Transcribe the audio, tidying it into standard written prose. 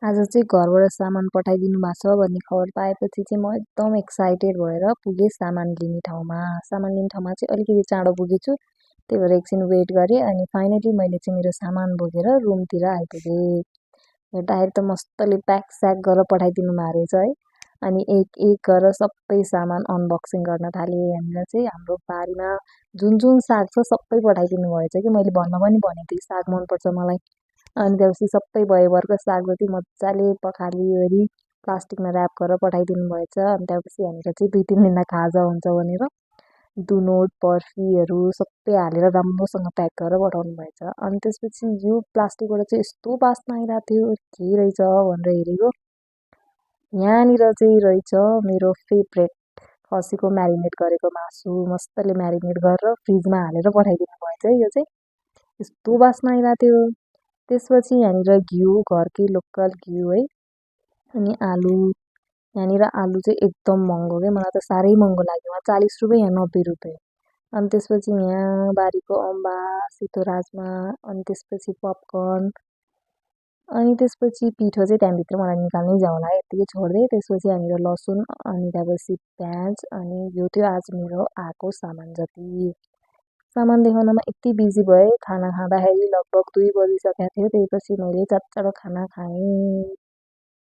आज चाहिँ घरबाट सामान पठाइदिनु भएको छ भन्ने खबर पाएपछि चाहिँ म एकदम एक्साइटेड भएर पुगेँ सामान लिने ठाउँमा। सामान लिने ठाउँमा चाहिँ अलिकति चाँडो पुगेछु। त्यही भएर एकछिन वेट गरेँ अनि फाइनली मैले चाहिँ मेरो सामान बोकेर रुमतिर आइपुगेँ। हेर्दाखेरि त मस्तले प्याक गरेर पठाइदिनु भएको रहेछ है। अनि एक एक गरेर सबै सामान अनबक्सिङ गर्न थालेँ। यहाँनिर चाहिँ हाम्रो बारीमा जुन जुन साग छ सबै पठाइदिनु भएछ कि मैले भन्न पनि भनेको थिएँ साग मनपर्छ मलाई। अनि त्यसपछि सबै भएभरको साग जति मजाले पखालिवरी प्लास्टिकमा ऱ्याप गरेर पठाइदिनु भएछ। अनि त्यहाँपछि हामीलाई चाहिँ 2-3 दिनमा खाजा हुन्छ भनेर दुनोट पर्फीहरू सबै हालेर राम्रोसँग प्याक गरेर पठाउनु भएछ। अनि त्यसपछि यो प्लास्टिकबाट चाहिँ यस्तो बास्ना आइरहेको थियो के रहेछ भनेर हेरेको, यहाँनिर चाहिँ रहेछ मेरो फेभरेट खसीको म्यारिनेट गरेको मासु मस्तले म्यारिनेट गरेर फ्रिजमा हालेर पठाइदिनु भएछ है। यो चाहिँ यस्तो बास्ना आइरहेको थियो। त्यसपछि यहाँनिर घिउ घरकै लोकल घिउ है, अनि आलु। यहाँनिर आलु चाहिँ एकदम महँगो क्या, मलाई त साह्रै महँगो लाग्यो। वहाँ 40 रुपियाँ यहाँ 90 रुपियाँ। अनि त्यसपछि यहाँ बारीको अम्बा सेतो राजमा, अनि त्यसपछि पपकर्न, अनि त्यसपछि पिठो चाहिँ त्यहाँभित्र मलाई निकाल्नै जाउँ होला यत्तिकै छोडिदिएँ। त्यसपछि यहाँनिर लसुन अनि त्यहाँपछि प्याज, अनि यो थियो आज मेरो आएको सामान जति। सामान देखाउनमा यति बिजी भएँ, खाना खाँदाखेरि लगभग 2 बजिसकेको थियो। त्यसपछि मैले चट्चडो खाना खाएँ।